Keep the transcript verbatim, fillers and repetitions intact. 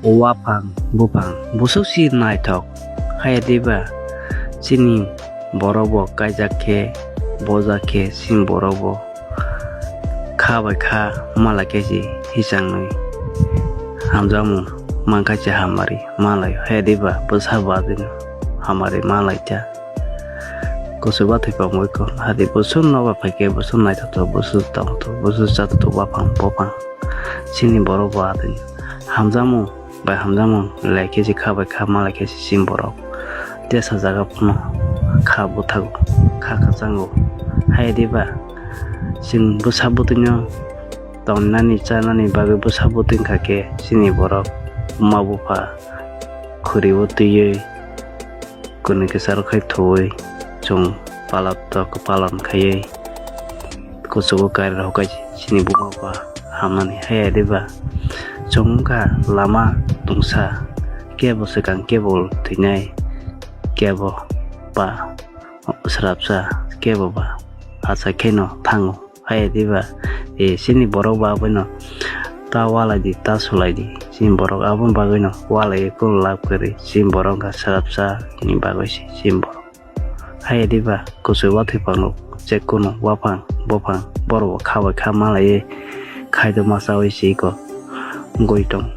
Waphang buphang busuk si naithok. Haya diba chini borok bo kaijak khe, bojak khe chini borok bo kha bai kha malai khe si hisangni hamjakmung mankha se hamari malai. Haya diba bwsa badino hamari malai ta. Kuchuba thwi pangwi ko hadi busuk nobar phaikhe busuk naitoktok, busuk tongthok, busuk chatoktok, waphang buphang. Chini borok bo adini hamjakmung bai hamjakmung lai khe se kha bai kha malai khe se chini borok tesa jaga phano kha buthago, kha kwchango. Haya diba chwng bwsa bwtwino tongnani chanani bagwi bwsa bwtwi wngkha khe chini borok ma bupha khuribo twiwi kwnwi kwcharo khai thuwi chwng palap tok palon khaiwi kuchugo kari rok hai chini buma ba hamani. Haya diba chwng wngkha lama tungsa, kebo swkang kebo thwinai, kebo ba srapsa, kebo ba achakheno thango. Haya diba e chini borok ba abono ta walai di, ta sulai di. Chini borok aboni bagwino walai khe love kwrwi. Chini borok wngkha srapsa ni bagwi se chini borok. Haya diba kuchuk wathwi phango, je kunu waphang buphang borok bo kha bai kha malaiwi khaito ma chawi se iko goi tong.